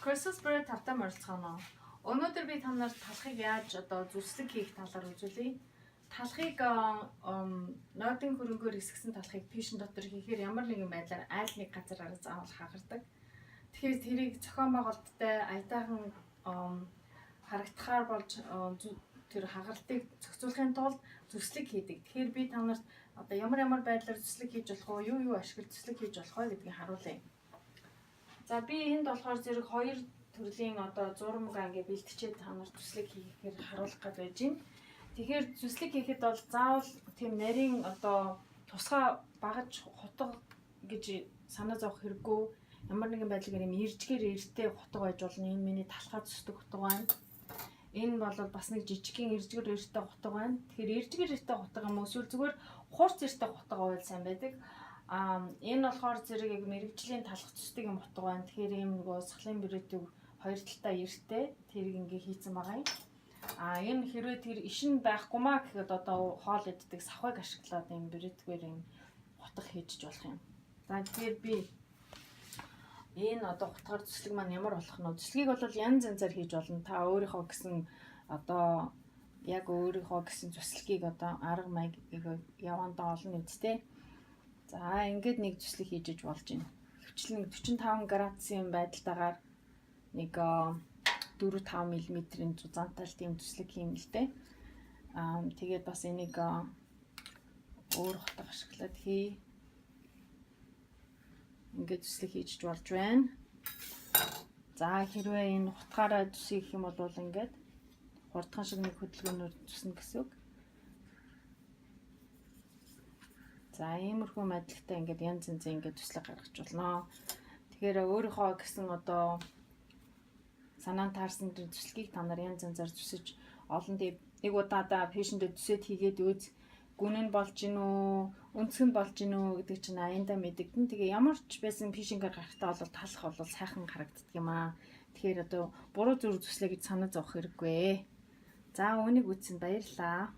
Christmas spirit тавтай морилцгооно. Өнөөдөр би та нарт талхыг яаж одоо зүслэг хийх талаар үзүүлье. Талхыг ноодын хөрөнгөөр эсгсэн талхыг пишин дотор хийхээр ямар нэгэн байдлаар айл нэг газар арга заавал хагардаг. Тэгэхээр тэрийг зохион байгуулалттай аятайхан харагдахаар болж тэр хагаралтыг зохицуулахын тулд зүслэг хийдэг. Тэгэхээр би та нарт одоо ямар ямар байдлаар зүслэг хийж болох уу, юу юу ашиглаж зүслэг хийж болох вэ гэдгийг харуулъя. За, би энд болохоор зэрэг хоёр төрлийн одоо зурмгаа ингээ бэлтчихэд та нарт зүслэг хийхээр харуулах гээд байж байна. Тэгэхээр зүслэг хийхэд бол заавал тийм нарийн одоо тусгай багаж хутга гэж санаа зовох хэрэггүй. Ямар нэгэн байдлаар юм иржгээр эртээ хутга байж болно. Энэ миний талхаа зүсдэг хутга байна. Энэ бол бас нэг жижигхэн иржгэр эртээ хутга байна. Тэгэхээр иржгэр эртээ хутга юм эсвэл зүгээр хурц эртээ хутга байвал сайн байдаг. Аа, энэ болохоор зэрэг яг мэргэжлийн талх зүсдэг юм хутга байна. Тэгэхээр ийм нөгөө сахлын бүрээдэг хоёр талдаа эртээ тэрийг ингээ хийцэн байгаа юм. Аа, энэ хэрвээ тэр ишин байхгүй маа гэхэд одоо хоол иддэг савхыг ашиглаад ийм бүрээдгээр ийм хутга хийчих болох юм. За, тэгэхээр би энэ одоо хутгаар зүслэг маань ямар болох нь вэ? Зүслэгийг бол янз янзаар хийж болно. Та өөрийнхөө гэсэн одоо яг өөрийнхөө гэсэн зүслэгийг одоо арга маягийг явандаа олно үсттэй. За, ингээд нэг зүслэг хийж иж болж байна. Хөвчлэн 45 градусын байдалтайгаар нэг 4 5 мм-ийн зузаантай л тийм зүслэг хийм л дээ. Аа, тэгээд бас энийг өөр хутга ашиглаад хий. Ингээд зүслэг хийж болж байна. За, хэрвээ энэ хутгаараа зүсэх юм бол ингээд хурдхан шиг нэг хөдөлгөөнөөр зүснэ гэсэн үг. За, иймэрхүү мадлагтай ингээд янз янзын ингээд зүслэг гаргаж болно. Тэгэхээр өөрийнхөө гэсэн одоо санаанд таарсан тэр зүслэгийг та нар янз янзаар зүсэж олон тийм нэг удаадаа пишэндээ зүсээд хийгээд үз, гүн нь болж гин үү, өнцөг нь болж гин үү гэдэг чинь аяндаа мэдэгдэн. Тэгээ ямар ч байсан пишингээр гарахтаа бол талах бол сайхан харагддаг юм аа. Тэгэхээр одоо буруу зүрх зүслээ гэж санаа зовох хэрэггүй. За, үүнийг үзсэн баярлалаа.